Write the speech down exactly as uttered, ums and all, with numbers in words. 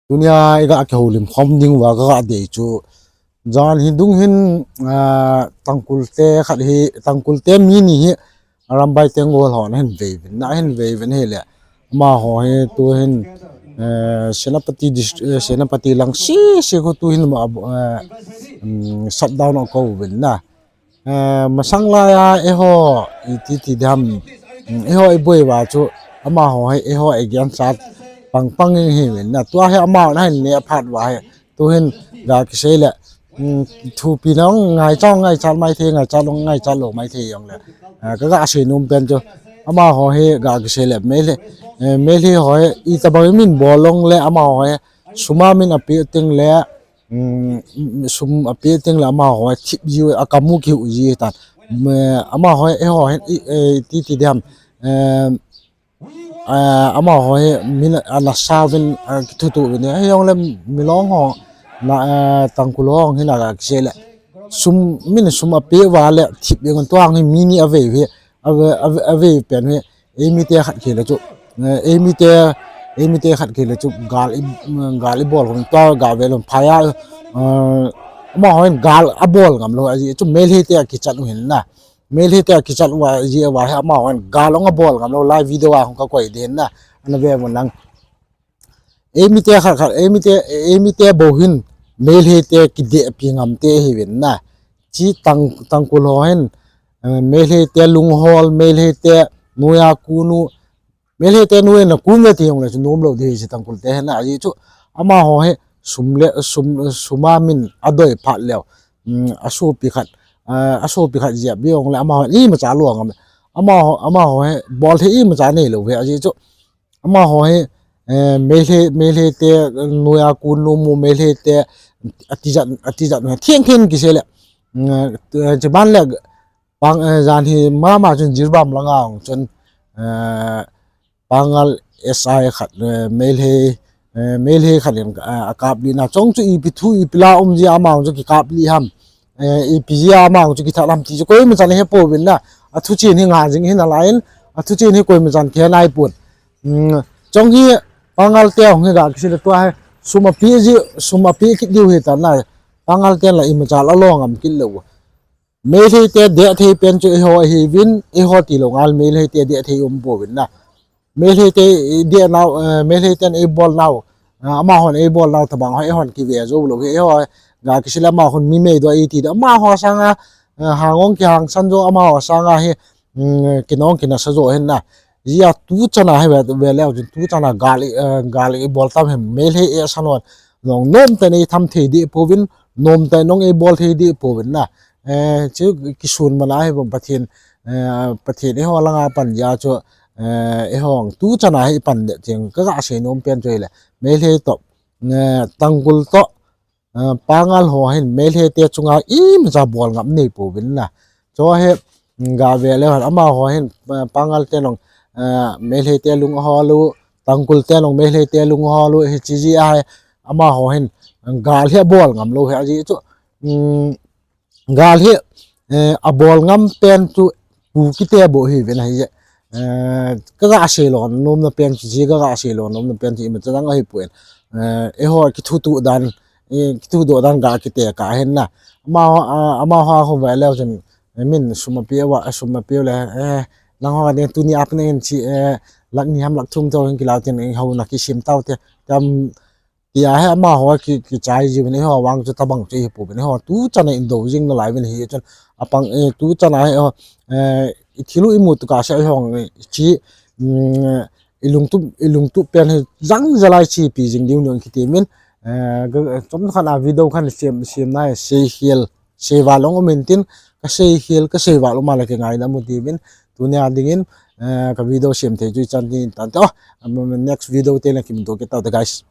Tunia iga kihoulim khom ding uva kaga dei chu, jan hi dung hin, ah, Tangkhul te khat hi, Tangkhul te mi ni hi, Arambai Tenggol hon ahin vei uvin, ahin vei uvin ahile, amaho hi tu hin, eh, Senapati dist-, eh, Senapati lang sese khu tu hin ma, eh, um, shutdown akou uvin na. Eh, masang laiya eiho, iti ti dam, mm, eiho iboi uva chu, amaho hi eiho against a pang pang in ahi uvin na. Tua hi amaho nahin neh phat uva hi, tu hin ga kisei le, mm, thupi nang ngaichat, ngaichat maithei, ngaichat lou, ngaichat lou maithei jongle, eh, kaga sei nom pen chu, amaho hi ga kisei le, Meitei, eh, Meitei ho hi itobang min bol jongle, amaho hi sum a min apeh teng le, um, sum apeh teng le amaho hi thip ji, akamu kihu ji tan. Me, amaho hi, eiho hin, i, eh, iti ti dam, eh, eh, amaho hi min ana sa uvin, eh, kithutuh uvin, hijongle Milong ho, na, eh, Tangkhul ho hin aga kisei le, sum, min sum apeh uva le thip jeng un, tua hi mi ni avei uve, ave, ave, avei pen uve. Eimite khat kile chu, eh, eimite, eimite khat kile chu gal i, gal ibol khom, tua ga velun phaiya, eh, amaho hin gal abol ngam lou, ajeh chu Meitei te akichat u hin na. Meitei te akichat uva, ajeh uva hi amaho hin gal jong abol ngam lou, live video a hung kakoi ding na. Ana ve uvin lang. Eimite khat khat, eimite, eimite bou hin Meitei te kidehpi ngam te ahi uvin na. Chi Tang, Tangkhul ho hin, eh, Meitei te lunghol, Meitei te noiya kun u, Meitei te noiya kun ve ti jongle chu nom lou ding ahi, chi Tangkhul te hin na. Ajeh chu amaho hi sum le, sum, sum a min adoi phat leu, mm, asopi khat, eh, asopi khat jep be jongle amaho imacha lou ngam. Amaho, amaho hi bol thei imacha neilou uve, ajeh chu amaho hi, eh, Meitei, Meitei te, noiya kun nom u, Meitei te atijat, atijat theng theng kisei le, mm, eh, chuban le, pang, eh, jan hi mama chun Jiribam langa hung chun, eh, Pangal S I khat, eh, Meitei, eh, Meitei khat in, eh, akaplih na. Chong chu ipi thu, ipi la um ji, ama hung chu kikaplih ham, eh, ipi ji ama hung chu kithat ham ti chu koima chan hepouvin na. Athu chen hi nga jing hin alai in, athu chen hi koima chan kihe naipon. Hmm, chong hi Pangal te hung hi ga kisei le tua hi sum apeh ji, sum apeh kit diu hi tan na. Pangal ten la imacha la lo ngam kit lou. Meitei te dehthei pen chu eiho ahiuvin, eiho tilou ngal Meitei te dehthei umpouvin na. Meitei te deh nau, eh, Meitei ten eibol nau, ah, amahon eibol nau tobang ho eihon kive jou lou hi, eiho ga kisei le amahon mi meidoh iti diu, amaho sanga, eh, hang hung kihangsan jou, amaho sanga hi, mm, kinong kinasa jou hin na. Hijeh a tuchan a hi ve, ve leu chun tuchan a gal i, eh, gal ibol tam hem, Meitei eisan hon jong nomtah in eitham thei deh pouvin, nomtah in jong eibol thei deh pouvin na. Eh, chu kisun mana hi bang Pathen, eh, Pathen eiho langa pan jeh chu, eh, eiho tuchan a hi ipan deh teng kaga sei nom pen chu ahile, Meitei toh, eh, Tangkhul toh, eh, Pangal ho hin Meitei te chunga imacha bol ngam neipouvin na. Chu hi, mm, ga ve leu hen amaho hin, eh, Pangal ten jong, eh, Meitei te lung ahol u, Tangkhul ten jong Meitei te lung ahol u, hiche jeh a hi amaho hin gal hi abol ngam lou hi, ajeh chu, mm, gal hi, eh, abol ngam pen chu Kuki te bou ahiuvin ahi. Eh, kaga sei lou nomna pen chu, chu kaga sei lou nomna pen chu imacha dang ahipon. Eh, eiho kithutuh dan, eh, kithudoh dan ga kitekah hin na. Amaho, ah, amaho khu ve leu chun, eh, min sum apeh uva, sum apeh u le, eh, nangho ding tuni a pat in chi, eh, lakh ni ham lakh thum toh hin kilah u tin, eh, houna kisem tau te, tam tia hi amaho ki, kichai jiuvin, eiho vang chu tobang chu ihipouvin, eiho tuchan a indo jing nalai uvin ahi chun, apang, eh, tuchan a hi, eh, ithil u imu tukah seh eiho, eh, chi, mm, ilungtup, ilungtup pen hi jang jalai chi ipi jing diu jong kiti min, eh, ga, chomkhat a video khat sem, sem nai, seikhel, seival jong um intin, kaseikhel, kaseival um a le kingaidam u tiuvin, tunia dingin, eh, ka video sem thei chu ichan tin tante, oh, next video te le kimuto kit taute guys.